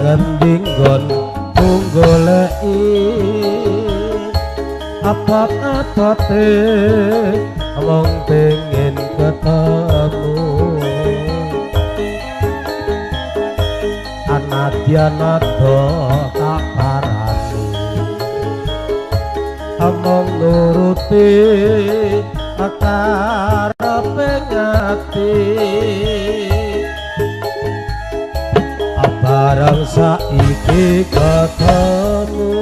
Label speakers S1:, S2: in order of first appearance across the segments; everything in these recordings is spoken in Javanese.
S1: ngendi nggonku goleki abot-abote mung pengin ketemu. Anadyan ado tak parani mung nuruti karepe ati. Bareng saiki ketemu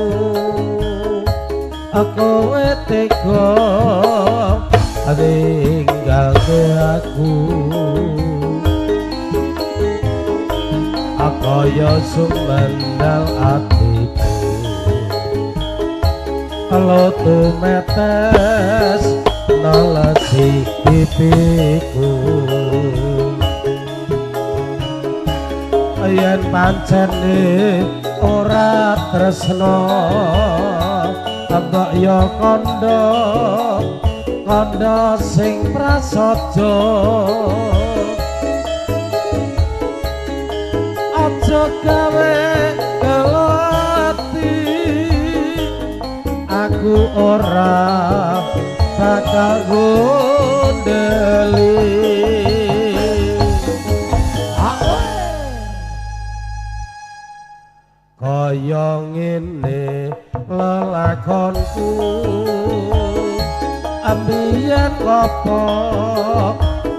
S1: kowe tega ninggalke aku. Kaya sumendal atiku lotu metes nelesi pipiku. Yen pancene ora tresno mbok ya kandha kandha sing prasaja. Aja gawe gelo ati aku ora bakal gondeli. Kaya ngene lelakonku ambiyen apa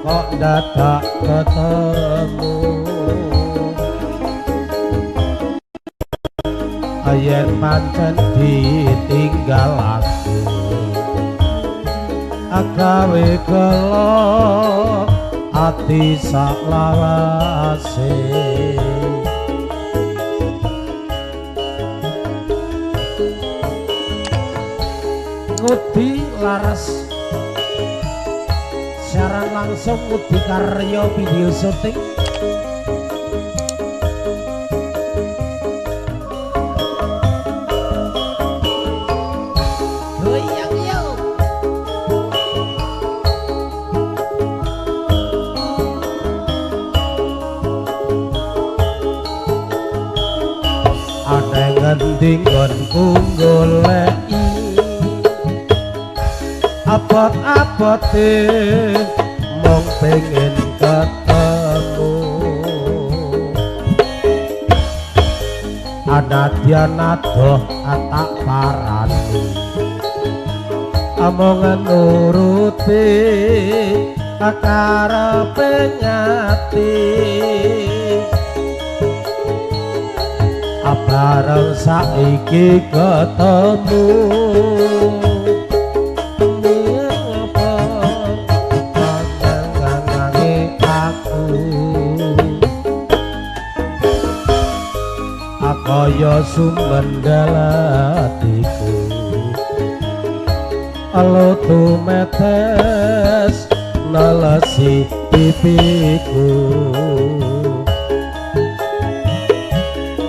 S1: kok dadak ketemu. Yen pancen ditinggal aku agawe gelo ati saklawase. Ngudi Laras siaran langsung Ngudi Karya video syuting. Goyang yo. Ana ngendi nggonku goleki abot-abote mung pengen ketemu. Anadyan adoh tak parani amung nuruti karepe ati. Bareng saiki ketemu kaya sumendal atiku lotu metes nelesi pipiku.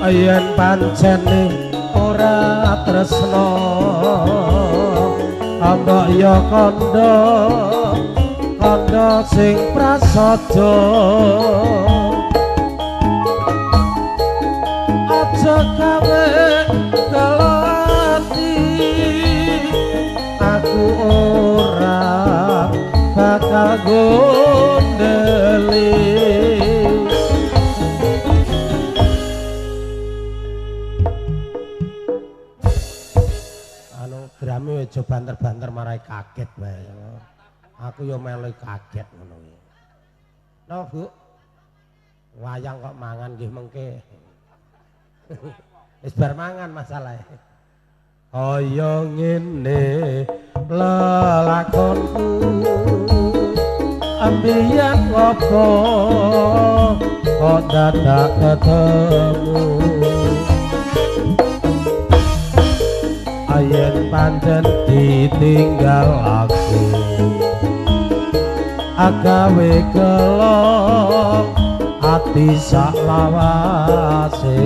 S1: Yen pancene ora tresno mbok ya kandha kandha sing prasaja. Aja gawe gelo ati aku ora bakal gondeli. Anu drame aja banter-banter marai kaget wae. Aku yo melu kaget ngono kuwi. Napa Bu? Wayang kok mangan nggih mengke. Wis bar mangan masalahe. Kaya ngene lelakonku ambiyen apa kok dadak ketemu. Yen pancen ditinggal aku agawe gelo ati saklawase.